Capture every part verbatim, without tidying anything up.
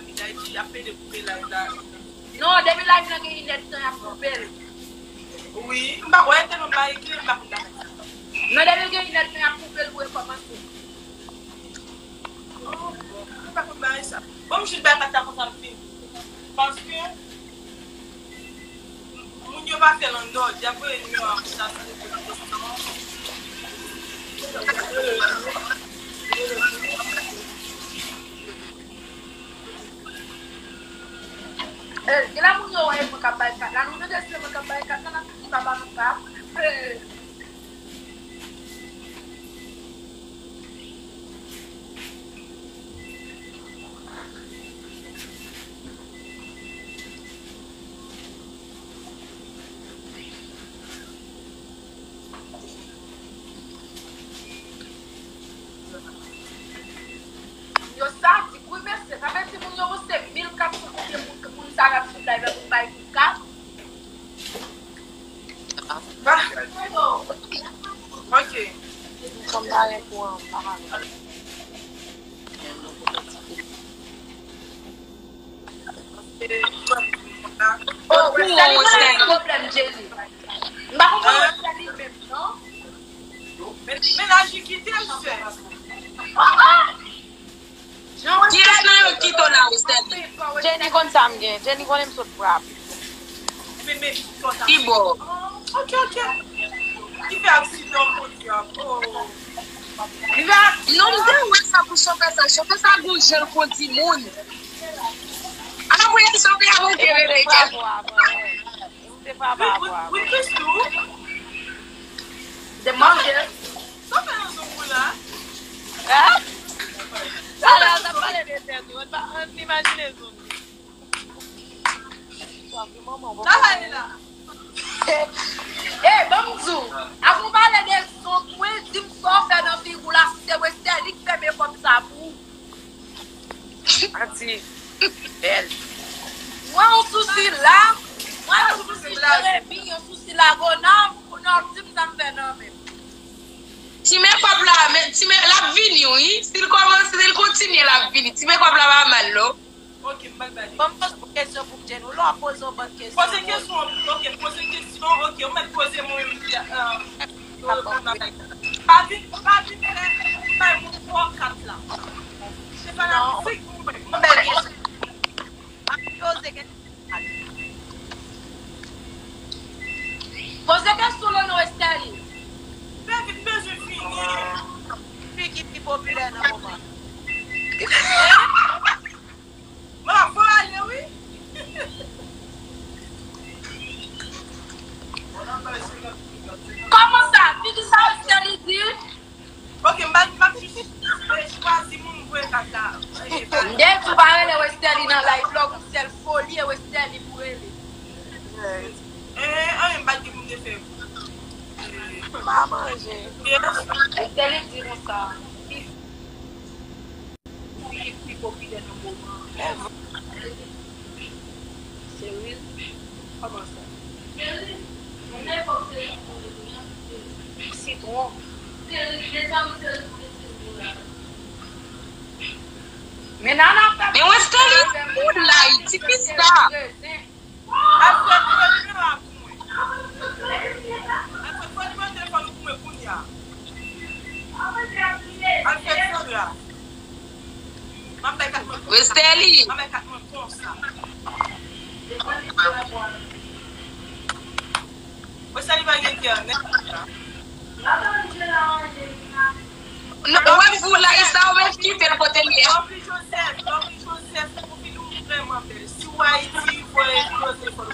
Li di ap pede koupe live la. Non, depi live lan gen inèdtan, y ap koupe l. Wi, m pa wè tèlman m pa regle, m pa konn bagay sa. Non, depi l gen inèdtan, y ap koupe l pou rekòmanse. Oh, bon, m pa konn bagay sa. Bon, m jis bay kat la konsa m fin. Paske moun yo pa fè landlord, y ap voye nimewo a moun sa sou rezo sosyo. Eh, gen la moun yo wè e mwen k ap bay kat la. Nou tande se mwen k ap bay kat la, n ap di papa nou pa. Eh. Yo sadik wi mesye, sa vle di moun yo se mil kat san konbyen moun, moun sa k ap swiv live la pou bay kat. Ah. Ok. Kòm pa gen kouran, pa gen. Oh, Wesley, li pa gen pwoblèm, Jenny. M pa konprann Wesley li menm, non. Men, men la, J kite l, sè. Oh, oh! Kiyès nan yo kite w la, Wesley? Jenny konn sa m gen. Jenny konnen m sot frape. Pi bon. Ok, ok. Ki fè aksidan, Bondye a. Oh. Li fè aksidan. Non, m te wè sa pou chofè sa. Chofè sa gon jan l kondi moun. Apre chofè a monte rele kèl. Wi, wi, Christoo. Demanje. Sa fè nan zon mwen la? Hein? Talè a, n ap pale de tèt nou. Ann pa, ann imajine zon nou. Sa fè manman, bon. Sa fè la. Eh, ban m di w, avan w pale de zon mwen, di m sa w fè nan figi w la, si se Westerlie k fè mekòp sa pou ou. Anti, bèl. Mwen yon sousi la, mwen yon sousi Jeremi, yon sousi Lagonav, kounye a w di m sa m fè nan men m. Ti mekòp la, men, ti me-, l ap vini, wi. Si l kòmanse, si l kontinye, l ap vini. Ti mekòp la pa mal, non. Ok, m pral ba li. Ban m poze yon kesyon pou Jenny. Ou lè w ap poze yon bann kesyon. Poze kesyon, ok, poze kesyon, ok, ou mèt poze mwen, euh, euh, bagay. Pa vin, pa vin fè, bay moun twò kat la. Se pa la mizik pou mwen. Yon bèl kesyon. Ap poze kesyon. Poze kesyon, non, non, Westerlie. Fè vit, bezwen fini. Fi ki pi popilè nan moman. Mwen ap voye ale, wi. Kòman sa? Figi sa, Westerlie di? Ok, m pa, m ap jis, eh, chwazi moun m voye kat la. Eh, m te di w pa rele Westerlie nan live la, yon sèl foli e Westerlie pou rele. Eh, anyen m pa t gen pou m te fè. M pa manje. Westerlie di konsa. Fi ki pi popilè nan moman an. Se real? Kòman sa? Sitwon. Men Nana fè. Men Westerlie, pou lay, ti pis la. Al fè premye a pou mwen. Al fè premye telefòn pou mwen kounye a. Al fè Sandra. M ap bay kat mwen konsa. Westerlie. M ap bay kat mwen konsa. Westerlie pa gen kè nèt la. Non, wè pou la, sa ou menm kite l kote l ye. Lovely Joseph, Lovely Joseph, pwofil ou vrèman bèl. Si w Ayiti, fò l eksploze, fò l.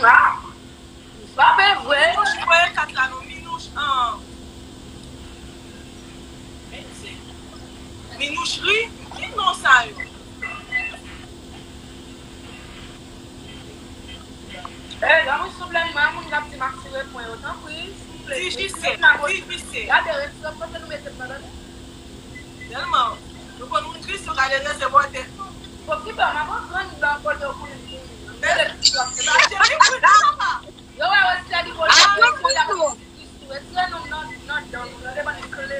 Ah, pa byen vre. Minouch, voye kat la non, Minouch, an. Minouchri, ki non sa yo? Eh, granmoun souple, m wè moun k ap di m ap tire pwen yo, tanpri, souple. Di Jisè, di Jisè. Gade respè, kote nou mete m nan, tande? Tèlman, nou konn moun tris, nou gade rezèv wè tèt nou. Bon, ki bò, m ap pran nan kòl yo pou li. Yo wè Westerlie vole. Apre kòl yo. Retire non m nan, nan dan nou, nan devan nou kle.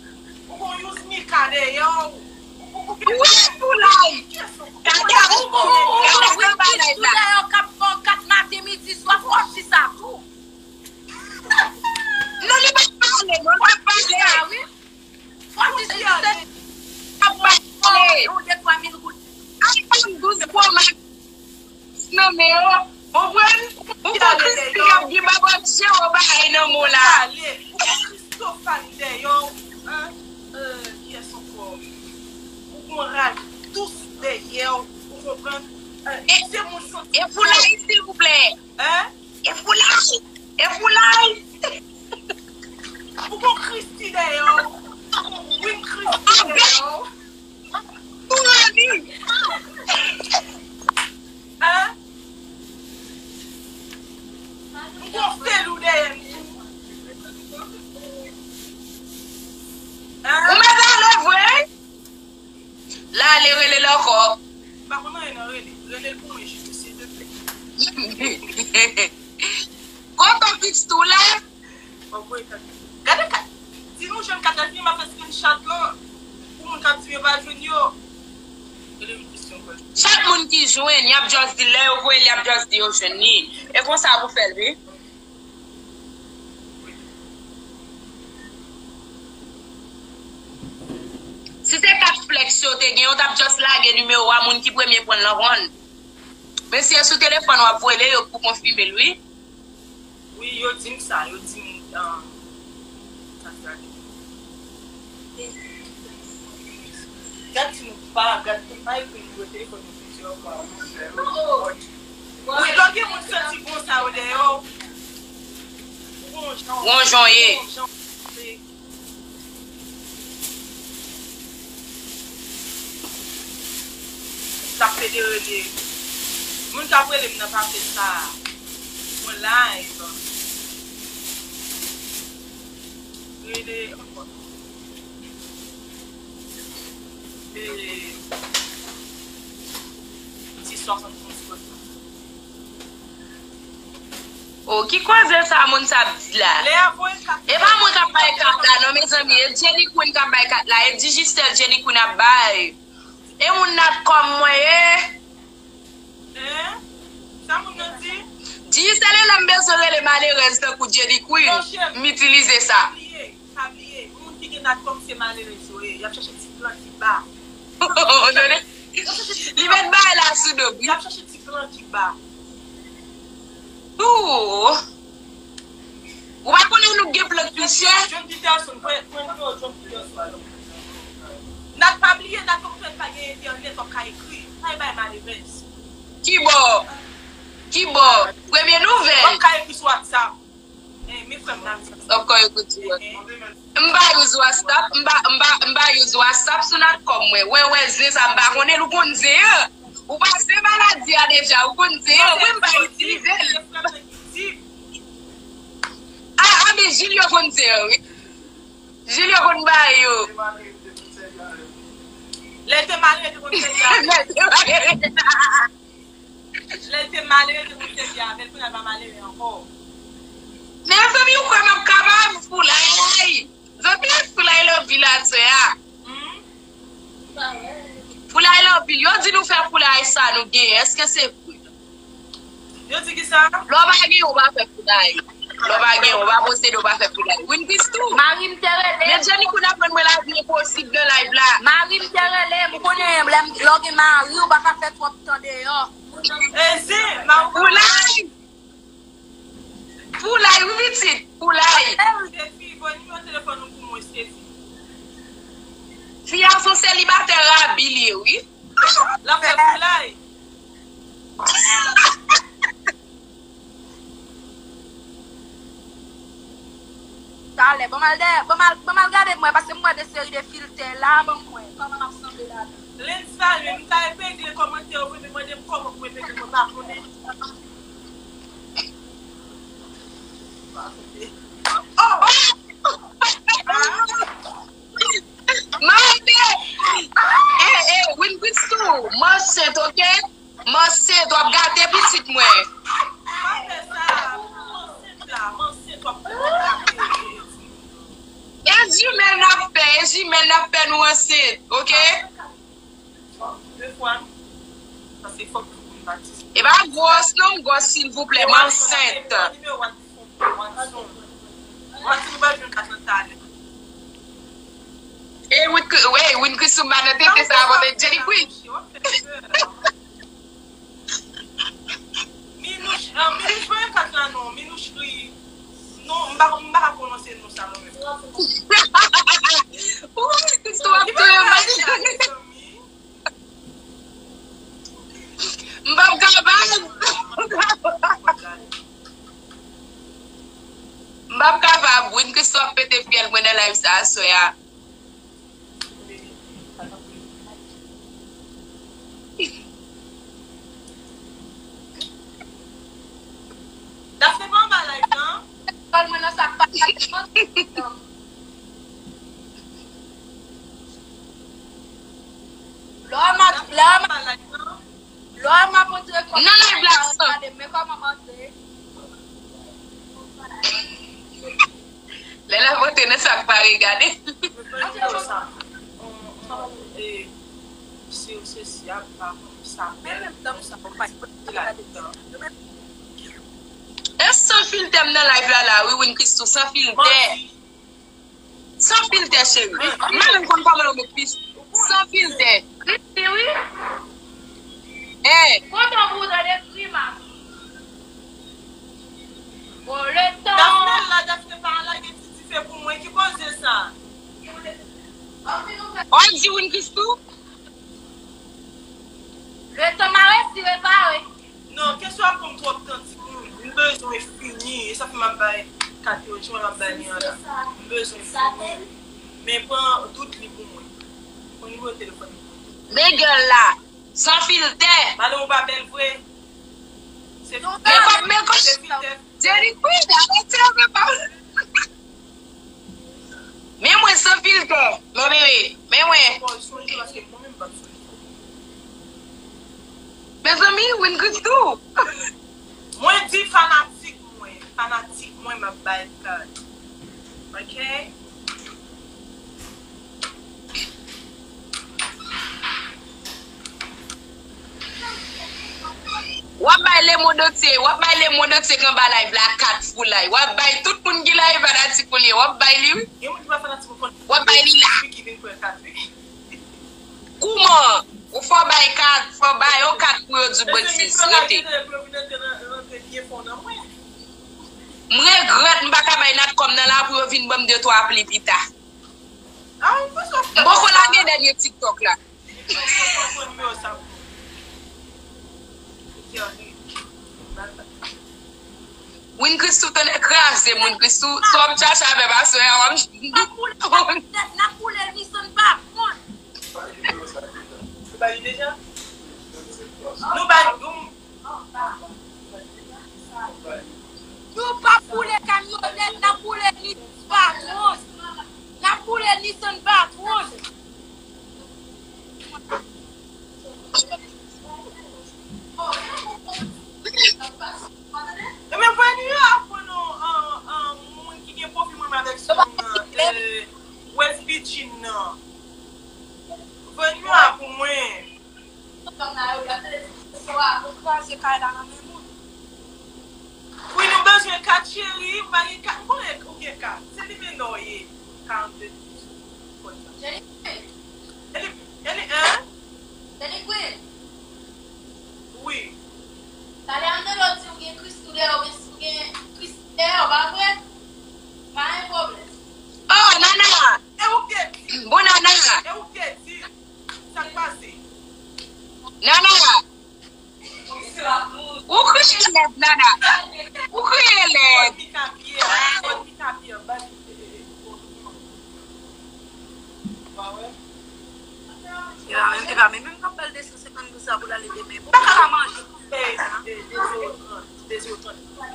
Ou gon youz mika deyò. Wi, pou lay. Gade, ou gon, ou gon wi, kis tou deyò k ap fè w kat maten, midi, swa, fò di sa tou. Non, li pa pale, non, li pa pale. Fò di sa, wi. Fò di sa, wi. Ap pale. Yon de twa mil goud. Ay, pa Men yo, konprann? Ou konn Christy k ap gen babòt je w bagay nan mou la. Pale, ou konn Christophe dèyè w, hein? Euh, kiyès ankò? Ou konn Ralph Tous dèyè w, ou konprann? Euh, e, se moun santi e Foulay, silvouplè. Hein? E Foulay! E Foulay! Ou konn Christy dèyè w, ou konn Win Christy dèyè w. Pou Rani! Hein? M konn Felou dèyè m tou. Hein? Ou mèt ale vre? La, ale rele l ankò. M pa konn anyen nan rele. Rele l pou mwen, Jimmy, silvouplè. Kote w fiks tou la? Gade kat. Di nou jwenn kat la, m ap fè screenshot lan pou moun k ap di m yo pa jwenn yo. Rele m kesyon kwè. Chak moun ki jwenn, y ap just di lè yo voye l, y ap just di yo jwenn li. E konsa pou fè l, wi. Si se kat flex yo te gen, yo t ap just lage nimewo a moun ki premye pran l nan ronn. Men si e sou telefòn w ap voye l, yo pou konfime l, wi. Wi, yo di m sa, yo di m, ah, sa se gade. Gad si nou pa, gad nou pa ekri nimewo telefòn nou plizyè fwa. Wi, lè gen moun santi bon sa yo dèyè w. Wonjon. Wonjon ye. Wonjon. Sa federe de moun k ap rele m nan pase sa. Mwen live. Rele ankò. E, di swasannonz konsa. O, ki koze sa moun sa ap di la? E pa mwen k ap bay kat la, non, mezanmi. E Jenny Queen k ap bay kat la. E Digicel Jenny Queen ap bay. E moun natcom mwen ye. Hein? Sa moun nan di? Digicel e lè m bezwen rele malerèz tankou Jenny Queen, m itilize sa. Pa bliye, pa bliye, moun ki gen natcom se malerèz yo ye. Y ap chache ti plan ki ba. Li met bagay la sou do m. Y ap chache ti plan ki ba. Ooh. Ou pa konnen nou gen plan ki chè? John Peterson, pran, pran nimewo John Peterson. Nat, pa bliye, Nat, kòm frè m pa gen entènèt, w ap ka ekri. Pa bay malerèz. Kibò? Kibò? Premye nouvèl. W ap ka ekri sou WhatsApp. Eh, men frè m nan. W ap ka ekri sou WhatsApp. M pa use WhatsApp, m pa, m pa, m pa use WhatsApp sou natcom mwen. Wè, wè, zen sa m pa konnen l, ou konn zen an. Ou pase maladi a deja, ou konn zen an. Wi, m pa itilize l. A, a, men Jil yo konn zen an, wi. Jil yo konn bay yo. Lè l te malere, te konn sèvi avè l. Lè l te malere, te konn sèvi avè l, kounye a l pa malere ankò. Mezanmi, ou kwè m ap kapab? Foulay! Zanmi, foulay lan anpil atè a. Hmm? Foulay lan anpil. Yo di nou fè foulay sa nou genyen. Èske se vre? Yo di ki sa? Lè w pa genyen, ou pa fè foulay. Lè w pa genyen, ou pa posede, ou pa fè foulay. Winfis tou. Mari m te rele. Men Jenny Queen aprann mwen lavi enposib nan live la. Mari m te rele, m konnen lè m, lè w gen mari, ou pa ka fè twòp tan deyò. E zen, ma ou. Foulay! Foulay, wi, pitit, foulay. Fi, voye nimewo telefòn ou pou mwen, sezi. Fi a se yon selibatè rabi li ye, wi. L ap fè foulay. Talè, ban m al dèyè, ban m al, ban m al gade m wè, paske m wè de seri de filtè la, ban m wè kòman m ap sanble ladan. Lens Valme, m ka epegle kòmantè yo, men mande m kòman pou m epegle, mwen pa konnen. Oh! Mande! Eh, eh, Winfis tou, m ansent, oke? M ansent, w ap gate pitit mwen. Pa fè sa, m ansent la, m ansent, w ap gate. E jimèl n ap fè, e jimèl n ap fè nou ansent, oke? De fwa, paske fòk tout moun patisipe. E pa gwòs non, gwòs silvouplè, m ansent. E Win, wi, Win Christmas nan tete sa, pote Jenny Queen. Pou mwen, Christo ap touye m. M p ap kapab. M p ap kapab. Win Christo ap pete fyèl mwen nan live sa aswè a. Daphné pa anba live nan. Telefòn mwen nan sak pa live nan. Lè m ap, lè m ap, lè m ap antre kòb nan live la, gade men kòman m antre. Lè l ap antre nan sak pa regade. Mwen pran nimewo sa. E, se, se si a pa konn sa. Men menm tan sa pa ladan. E san filtè m nan live la la, wi, Win Christo, san filtè. San filtè, cheri. M pa menm konn kòman yo met pis. San filtè. Wi, wi. Eh. Kontan pou w tande grimas. Bon, le tan. Daphné la, Daphné pa lage ti dife pou mwen. Ki koze sa? Ò, di Win Christo. Le tan m a resi repare. Non, kesyon ap pran m twòp tan, timoun. M bezwen fini. E sa fè m ap bay kat yo, jan m ap bay li an la. M bezwen fini. Men pran dout li pou mwen. Pran nimewo telefòn li pou mwen. Men girl la, san filtè. Madanm ou pa bèl vre. Se filtè. Men kòm, men kòm, se filtè. Jerry Queen, arete avè pa. Men mwen san filtè. Mon bebe, men mwen. Bon, sonje paske mwen menm pa sonje. Mezanmi, Win Christo. Mwen di fanatik mwen, fanatik mwen m ap bay kad. Ok? W ap bay lemonn antye, w ap bay lemonn antye k anba live la kat foulay. W ap bay tout moun ki live fanatik ou li ye, w ap bay li wi. Gen moun ki pa fanatik ou konn. W ap bay li la. Ki vin pran kat wi. Kouman? Ou fò bay kat, fò bay yon kat pou yo di w bwensis. Rete. M regrèt m pa ka bay Natcom nan la pou yo vin ban m de twa pli pita. M poko lage dènye TikTok la. Win Christo tande kraze, Win Christo, sa w ap chache avè pasè a, w ap. N ap boule, n ap boule Nissan pa konn. Nou ba li deja? Nou ba li, nou. Nou pa boule kamyonèt, n ap boule Nissan Patron. N ap boule Nissan Patron. Ebyen, veni yo ap pran nou, an, an, moun ki gen pwofil menm avèk sè m nan, e, West Virgin nan. Veni yo ap pou mwen. Wi, nou bezwen kat, cheri. M pa gen kat. M konnen ou gen kat. Se li menm non ye. Karannde douz. Jennifer. Eli, Eli, hein? Jennifer. Wi. Talè Angelo di ou gen Christo dèyè, ou gen, ou gen Christo dèyè, pa vre? Pa gen pwoblèm. Oh, Nana! E ou k te di? Bon, Nana! E ou k te di? Sa k pase? Nana! Ou kriye lèd, Nana. Ou kriye lèd. Ya, menm te pa menm, menm k ap ba l de san senkant pou sa pou l ale demen. Pou pa ka manje. M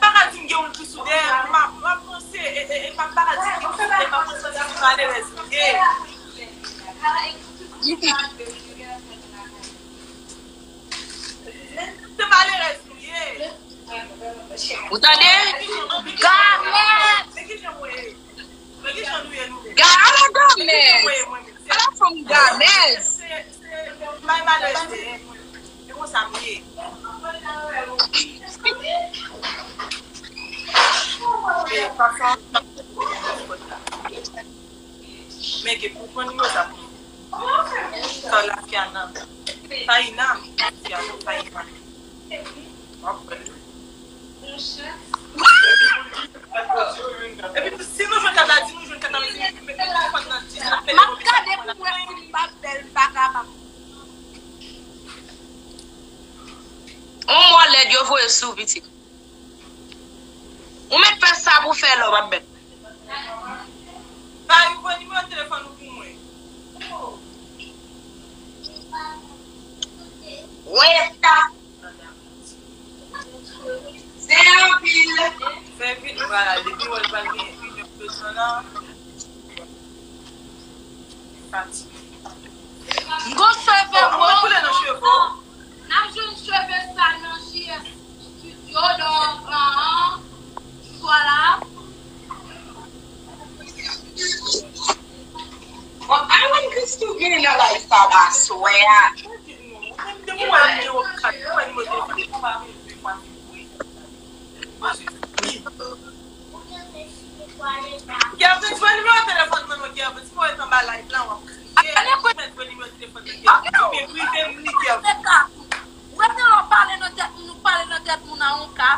pa ka di m gen yon Christo dèyè m, m ap, m ap panse, e, e, e, m ap pa ka di m gen Christo dèyè m, m ap panse se malerèz li ye. Se malerèz nou ye. Ou tande? Gamèt! Men ki jan mwen ye? Men ki jan nou ye nou menm? Ga-, ala gamèt! Ala fanm gamèt! Se, se, bay malerèz nou ye. Se konsa m ye. E, fason. Men gen pou pran nimewo sa pou mwen. Carla Fiana. Faina. Fiana, Faina. W ap wè. Epi si nou jwenn kat Nèg yo voye sou pitit. Ou mèt fè sa pou fè lò, m ap bèt. Mari, voye nimewo telefòn ou pou mwen. Wè sa. Se anpil. Fè vit, vwala, depi wè l pral gen inè de tan la. Fatige. M gon cheve. Oh, anmwey, koulè nan cheve w. N ap jwenn cheve sa nan J S Studio, donk, an, vwala. Bon, Alan Christoo vini nan live pa aswè a. Depi w wè nimewo kat, ou wè nimewo telefòn, ou pa vle vle fwa. Kervens, voye nimewo telefòn mwen non, Kervens. Mwen ret anba live la, w ap kriye. Ou mèt voye nimewo telefòn mwen, Kervens. Oubyen prive m li, Kervens. Ou rete la w pale nan tèt moun, ou pale nan tèt moun a yon ka.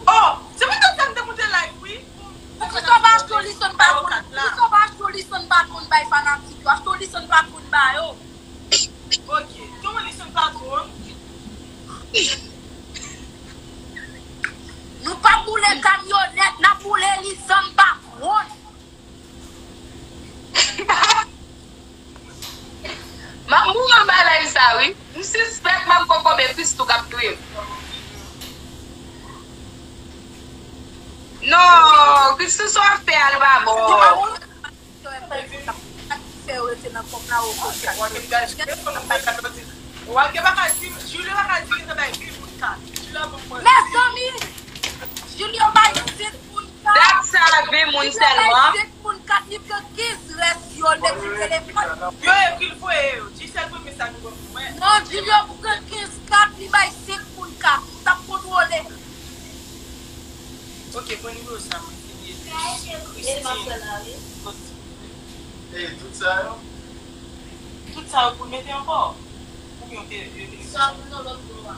Oh, se poutèt sa m te moute live, wi. Poukisa w pa achte yon lisann pa moun? Poukisa w pa achte yon lisann pa moun bay fanatik yo? Achte yon lisann pa moun ba yo. Ok. Kòman li se yon patwon? Nou p ap boule kamyonèt, n ap boule lisann patwon. M ap mouri anba live sa, wi. M sispèk m ap kokobe Christoo k ap touye m. Non, Christoo, sa w ap fè a, li pa bon. Yo, e pou sa. Sa ki fè yo rete nan kòm la, yo konn sa. Wage pa ka di, Julio pa ka di li te bay ven moun kat. Julio bon pwen. Mezanmi, Julio bay senk moun kat. Dat sa ven moun sèlman. Julio bay senk moun kat, li pran kenz rès yo, nèg ki telefòn. Yo ekri l voye yo. Gisèle premye sa nou konn wè. Non, Julio pran kenz kat, li bay senk moun kat. Li t ap kontwole. Ok, pran nimewo sa, mwen fini epi Christine. E tout sa yo? Tout sa yo pou l mete ankò? Oubyen yo te, yo te... Sa pou nan lòt bò a.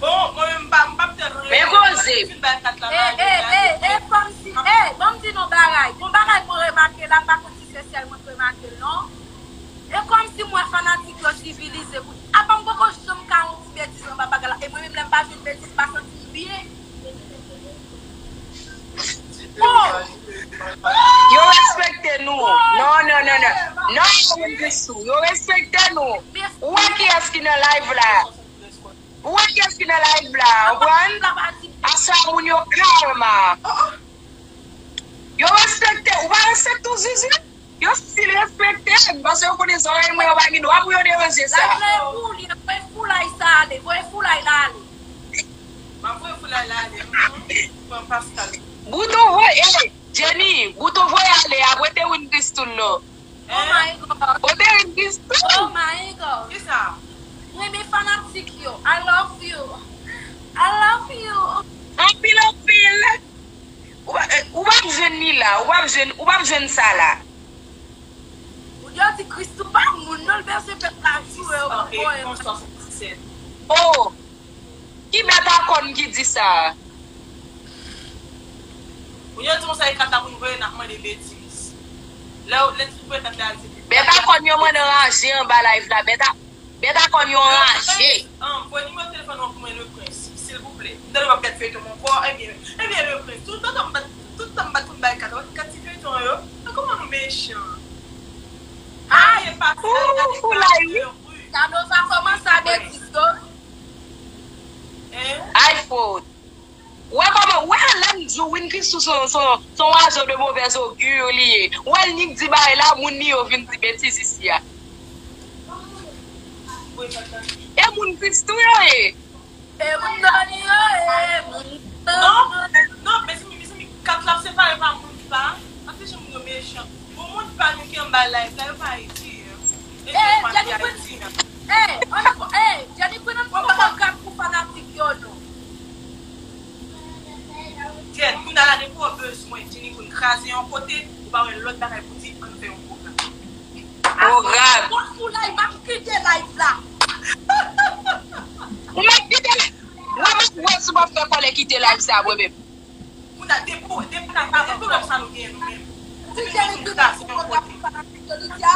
Bon, mwen menm, m pa, m p ap tèt. Men koze. Fin bay kat la, e, e, e, e, kòmsi, e, ban m di nou bagay. Gon bagay mwen remake la, m pa konn si se sèl mwen k remake l, non. E kòmsi m wè fanatik yo sivilize. Apa m poko janm ka yon ti betiz anba bagay la. E mwen menm lè m pa jwenn betiz, m pa santi m byen. Oh! Yo respekte nou. Non, non, non, non. Non, Win Christoo, yo respekte nou. Ou wè kiyès ki nan live la? Ou wè kiyès ki nan live la? Ou konprann? Asa moun yo kalma. Yo respekte, ou pa respekte w, Zuzu? Yo stil respekte m, paske yo konnen zòrèy mwen yo pa gen dwa pou yo deranje sa. Laj la e pou li, voye foulay sa ale, voye foulay la ale. M ap voye foulay la ale, m pran Pascal. Bouton voye, eh, Jenny, bouton voye ale, ap rete Win Christoo non. Oh my God. Rete Win Christoo. Oh my God. Kisa? Mwen renmen fanatik yo. I love you. I love you. Anpil, anpil. Ou pa, eh, ou p ap jwenn li la, ou p ap jwenn, ou p ap jwenn sa la. Yo di Christoo pa moun non, l bezwen pèp la joure yo, ok, bon, bon. Oh, ki bèt a kòn ki di sa? Ou yo di konsa e kat la pou n voye n ap mande betiz. Lè, lè ti voye kat la di. Bèt a kòn yo mande raje anba live la, bèt a Bèt a kòn yo anraje. Ahn, voye nimewo telefòn ou an pou mwen, Leprince, silvouplè. M tande w ap gad feyton ankò. Ebyen, ebyen, Leprince, tout tan m bat, tout tan m bat pou m bay kat, w ap gad ti feyton yo. Men kòman nou mechan? Ay, ou foulay wi. Cadeau va kòmanse a betiz yo. Hein? Ay, fo. Ou wè kòman, ou wè lè m di w Win Christoo se yon, se yon, se yon oiseau de mauvaise augure li ye. Ou wè l nik di bagay la, moun li yo vin di betiz isi a. E moun Christoo yo ye. E moun Dani yo ye, moun... Non, non, mezanmi, mezanmi, kat la ap separe pa moun pa. Paske jan moun yo mechan. Bon, moun pa nou ki anba live la, yo pa Ayiti. Eh, Jenny Queen. Eh, ann, eh, Jenny Queen, ann pran kat pou fanatik yo non. Jen, kounye a la depi w bezwen Jenny Queen kraze yon kote, ou pa wè lòt bagay pou di, ann fè yon pwogram. Pwogram. Bon, sou live, m ap kite live la. Ou mèt kite live. Mwen menm, mwen si w ap fè kòlè kite live sa, mwen menm. Moun nan depo, depo, depo lòm sa nou genyen nou menm. Ti Jenny Queen ap fè pwogram pou fanatik yo, Lydia.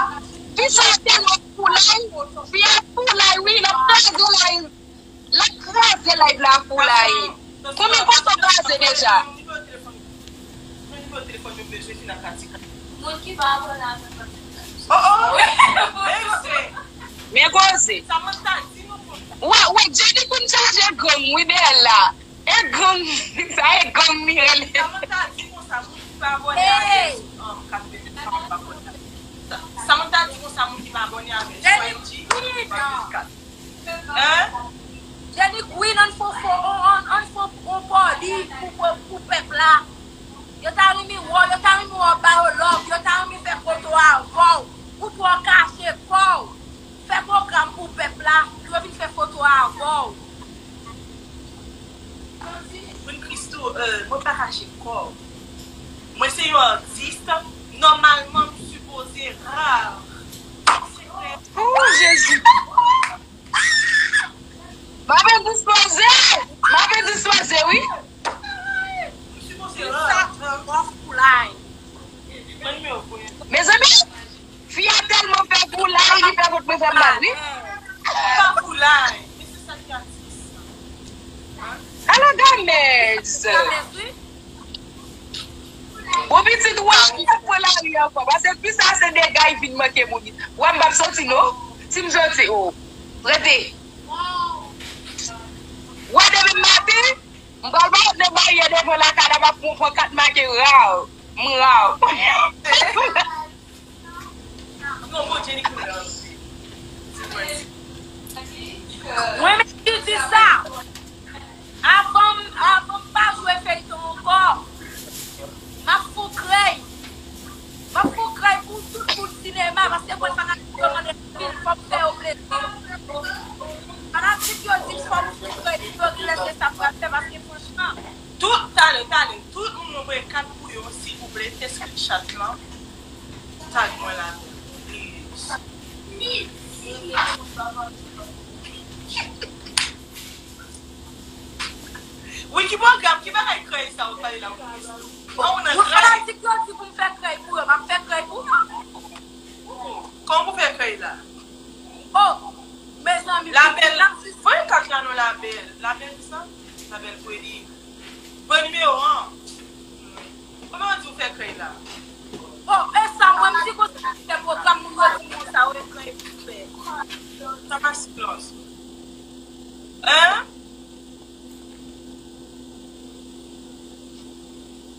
Fi sa tèlman foulay, fi a foulay Foulay, l ap kraze live la, Foulay. Konbyen kote w kraze deja? Moun ki pa abòne avè m. Oh, oh. Men koze. Sa mwen ta di nou konn. Wè, wè, Jenny konn chaje gang, wi, Bella. E gang, sa e gang li rele. Sa mwen ta di konsa, moun ki pa abòne avè m, um, kat vennkat, pa abòne avè m. Sa mwen ta di konsa, moun ki pa abòne avè m, swa M G, swa vennkat. Hein? Jenny Queen, ann fè on, ann, ann fè on pòdi pou, pou, pou pèp la. Yo ta renmen wè w, yo ta renmen wè w ba yo love, yo ta renmen fè foto avè w. Ou twò kache kò w. Fè pwogram pou pèp la, pou yo vin fè foto avè w. Queen Christoo, euh, mwen pa kache kò. Mwen se yon atis, nòmalman m sipoze rare. Oh, Jezi. M ap endispoze. M ap endispoze, wi. M sipoze rare. Sa pran yon foulay. Mwen nimewo Queen. Mezanmi, fi a tèlman fè foulay, li fè kont mwen fè m mal, wi. Pa foulay. Men se sa ki atis. Ala gamèz. Gamèz, wi. Bon, pitit, wè, m pa pran lari ankò. Paske fi sa se dega, li fin manke moun. Wè, m p ap soti, non. Si m soti, oh. Rete. Wè, demen maten, m pral ba de baryè devan lakay la, m ap pran, pran kat make raw. M raw. Non, Bondye li konnen anpil. Mwen menm ki di sa. Avan m, avan m pa jwe feyton ankò, m ap fè krèy. M ap fè krèy pou tout moun sinema, paske mwen fanatik yo mande anpil, fò m fè yo plezi. Fanatik yo di m fò m fè krèy pou yo, kilès ke sa pral fè, paske franchman. Tout, talè, talè, tout moun mwen voye kat pou yo, silvouplè, fè screenshot lan. Tag mwen ladan, please. Wi, ki pwogram, ki bagay krèy sa ou pale la, ou Christoo? An, ou nan Mwen krèy? Fanatik yo di pou m fè krèy pou yo, m ap fè krèy pou yo. Kòman pou fè krèy la? Oh, mezanmi, Labèl, n ap di voye kat la non, Labèl. Labèl sa? Labèl Freddy. Pran nimewo an. Kòman ou di ou fè krèy la? Oh, e sa, mwen, m di konsa, se pwogram moun yo di m konsa, wè, krèy pou fè. Sa pa silans. Hein?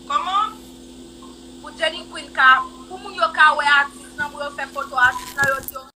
Kòman? Pou Jenny Queen ka, pou moun yo ka wè atis lan, pou yo fè foto atis lan, yo di yo